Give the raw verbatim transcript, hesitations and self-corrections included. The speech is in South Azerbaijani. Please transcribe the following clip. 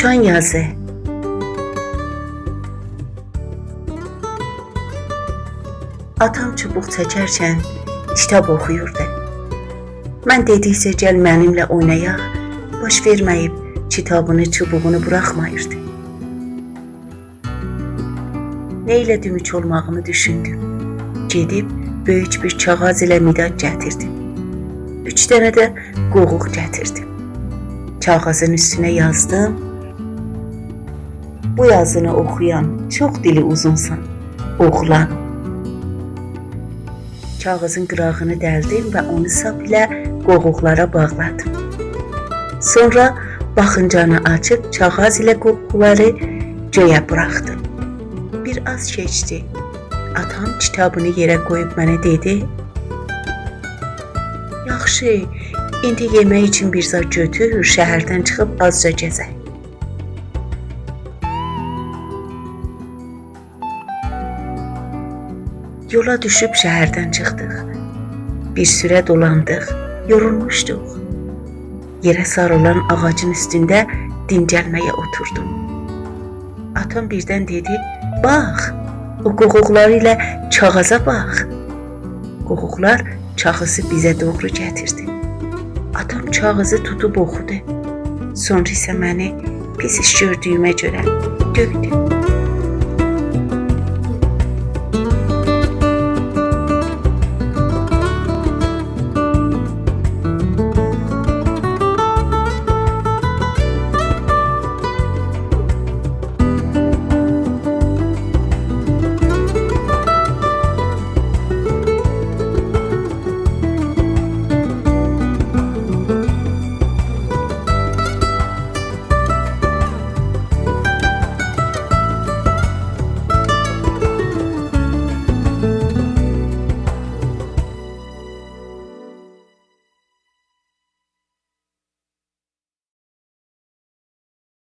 آتان یازی. آتام چوبوق چکرکن کیتاب اوخویوردو. من دئدیکجه «گل منیمله اوینایاق»، باش وئرمه‌ییب کیتابینی، چوبوغونو بوراخماییردی. نه ایله دوموک اولماغیمی دوشوندوم. گئدیب بؤیوک بیر کاغاذ ایله مداد گتیردیم. اوچ دنه ده قوقوق گتیردیم. کاغاذین اوستونه یازدیم: «بو یازینی اوخویان چوخ دیلی اوزونسان، اوغلان.» کاغاذین قیراغینی دلدیم و اونو ساپ ایله قوقوقلارا باغلادیم. سونرا باخینجانی آچیب کاغاذ ایله قوقوقلاری گؤیه بوراخدیم. بیر آز کئچدی. آتام کیتابینی یئره قویوب منه دئدی: «یاخشی، ایندی یئمک اوچون بیر زاد گؤتور، شهردن چیخیب آزجا گزک.» یولا دوشوب شهردن چیخدیق. بیر سوره دولاندیق، یورولموشدوق. یئره ساریلان آغاجین اوستونده دینجلمه‌یه اوتوردوم. آتام بیردن دئدی: «باخ، او قوقوقلار ایله کاغاذا باخ.» قوقوقلار کاغیذی بیزه دوغرو گتیردی. آتام کاغیذی توتوب اوخودو. سونرا ایسه منی پیس ایش گؤردویومه گؤره دؤیدو.